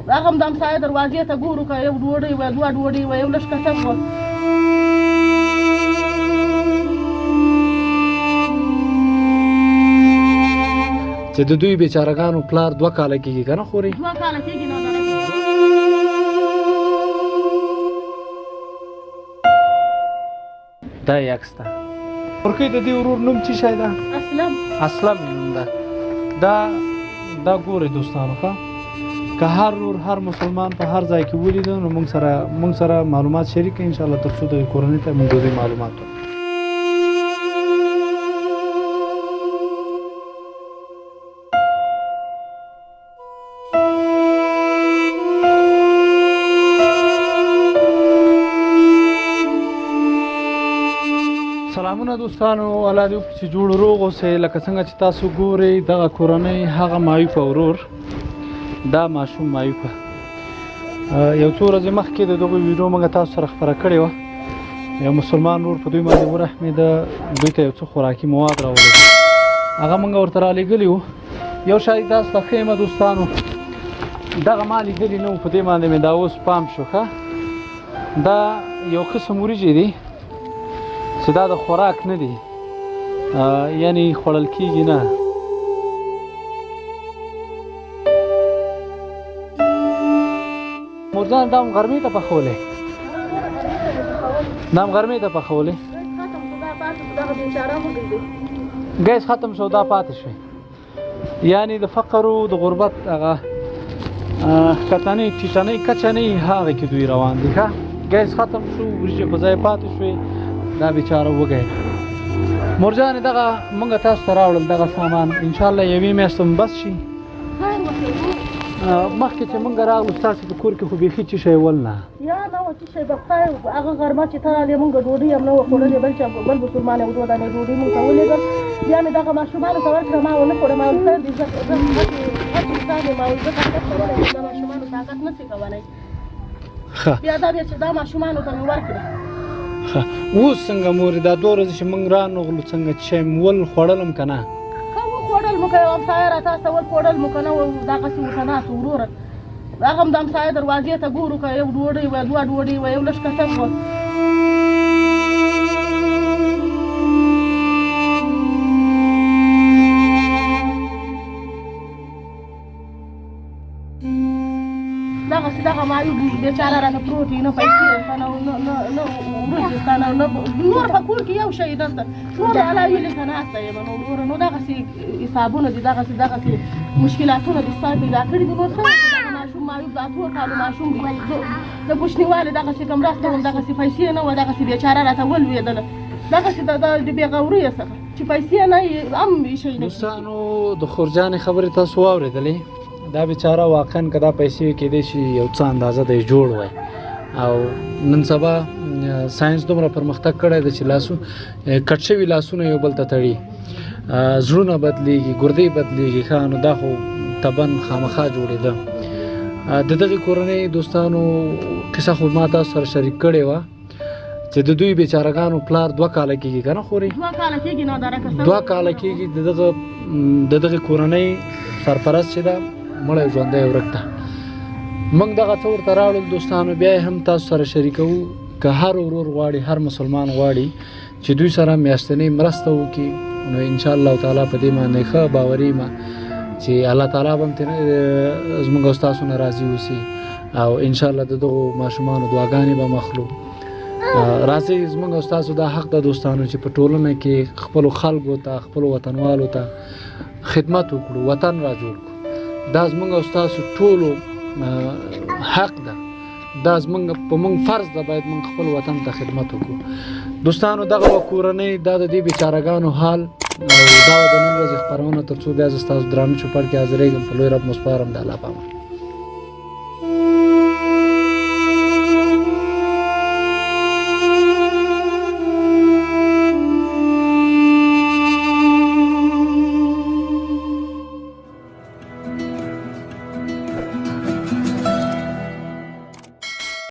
هغه هم د همسایه دروازې ته ګورو، که یو ډوډۍ وه، دوه ډوډۍ وه، یو لږ کتل وه. چې د دوی بیچارهګانو پلار 2 کاله کېږي که نه خورې؟ 2 کاله کېږي نو. دا یې عکس ده ورکوي. د دې ورور نوم څه شی ده؟ اسلم. اسلم یې نوم ده. دا ګورئ دوستانو، ښه، که هر ورور، هر مسلمان په هر ځای کې ولید، نو موږ سره معلومات شریک کړي ان شاء الله، تر څو د کورنۍ ته موږ د دوی معلومات ورکړو. سلامونه دوستانو، الله دې وکړي چې جوړ روغ اوسئ. لکه څنګه چې تاسو ګورئ، دغه کورنۍ، هغه معیوفه ورور، دا ماشوم معیوفه، یو څو ورځې مخکې د دغه ویډیو موږ تاسو سره خپره کړې وه. یو مسلمان ورور په دوی باندې ورحمېده، دوی ته یو څه خوراکي مواد راولېږل، هغه موږ ورته رالیږلي وو. یو شی تاسو ته ښیم دوستانو، دغه ما لیدلی نه و، په دې باندې مې دا اوس پام شو. ښه، دا یو قسم وریجې دي چې دا د خوراک نه دي، یعنی خوړل کیږي نه. مورجان، دا هم غرمې ته پخولې؟ دا هم غرمې ته پخولې؟ ختم شو، دا پاتې شو، دغه بیچاره وږی دی. ګیس ختم شو، دا پاتې شوی. یعنی د فقر او د غربت هغه کتنې ټیټنۍ کچه نه هغه کې دوی روان دي. ښه، ګیس ختم شو، وریجې په ځای پاتې شوې، دا بیچاره وږی. مورجانې، دغه مونږ تاسو ته راوړل دغه سامان، انشاءالله یوې میاشتې هم بس شي. خیر وکړي. مخکې چې مونږ راغلو، ستاسو په کور کې خو بیخي څه شی ول نه؟ یا نه و چې شی به خدای. هغه غرمه چې ته راغلې، مونږ ډوډۍ هم نه وه خوړلې. بل چا، بل مسلمان یو دوه دانې ډوډۍ مونږ ته ولېږل، بیا مې دغه ماشومانو ته ورکړه، ما ونه خوړه. ما ویل خیر دی، زه غټ غټ انسان یم، ما ویل زه طاقت کولی شم، دا ماشومانو طاقت نه شي کولی. بیا دا بیا چې دا ماشومانو ته مې ورکړه. ښه، اوس څنګه مورې، دا 2 ورځې چې مونږ رانغلو، څنګه چې شی مو ول، خوړل هم که نه؟ ښه، وخوړل مو، که یو همسایه راته ول خوړل مو، که نه دغسې ورته ناست وو. وروره، هغه هم د همسایه دروازې ته ګورو، که یو ډوډۍ وه، دوه ډوډۍ وه، یو لږ کتل وه. دغسې دغه معیوب بیچاره راته پروت وي، نه پیسې شته، نه نه نه نه وریجې شته، نه نه نور په کور کې یو شی نشته. ټول علاوې لکه ناسته یم. نو وروره، نو دغسې حسابونه دي، دغسې مشکلاتونه دي ستا پیدا کړي دي. نو څه، دغه ماشوم معیوب د 8 کالو ماشوم دی، د کوچنیوالي دغسې که مرسته وم، دغسې پیسې نه وه، دغسې بیچاره راته ولوېدله، دغسې د بېغورۍ څخه چې پیسې نه یې هم شی نه. دوستانو، د خورجانې خبرې تاسو واورېدلې. دا بیچاره واقعا که دا پیسې کېدای شي، یو څه اندازه دی جوړ وای. او نن سبا ساينس دومره پرمختګ کړی دی چې لاسو کټ شوي لاسونه یو بل ته تړي، زړونه بدلیږي، ګردې بدلیږي. ښه، نو دا خو طبعا خامخا جوړېده. د دغې کورنۍ دوستانو قصه خو ما تاسو سره شریک کړې وه چې د دوی بیچارهګانو پلار 2 کاله کېږي که نه خورې؟ 2 کاله کېږي نو درکه. 2 کاله کېږي د دغه کورنۍ سرپرست چې ده، مړی ژوندی ورک ده. موږ دغه څه ورته راوړل دوستانو، بیا یې هم تاسو سره شریکوو. که هر ورور غواړي، هر مسلمان غواړي چې دوی سره میاشتنۍ مرسته وکړي، نو ان شاء الله تعالی په دې باندې ښه باوري ما چې الله تعالی به هم ترې زموږ او ستاسو نه راضي اوسي او ان شاء الله د دغو ماشومانو دعاګانې به هم اخلو. راځئ، زموږ او ستاسو دا حق ده دوستانو چې په ټولنه کې خپلو خلکو ته، خپلو وطنوالو ته خدمت وکړو، وطن را جوړ کړو. دا زموږ او ستاسو ټولو حق ده، دا زمونږ په مونږ فرض ده، باید مونږ خپل وطن ته خدمت وکړو. دوستانو، دغه وه کورنۍ، دا د دې بیچارهګانو حال او دا وه د نن ورځې خپرونه. تر څو بیا زه ستاسو درانه چوپړ کې حاضرېږم، په لوی رب مو سپارم، د الله په امان.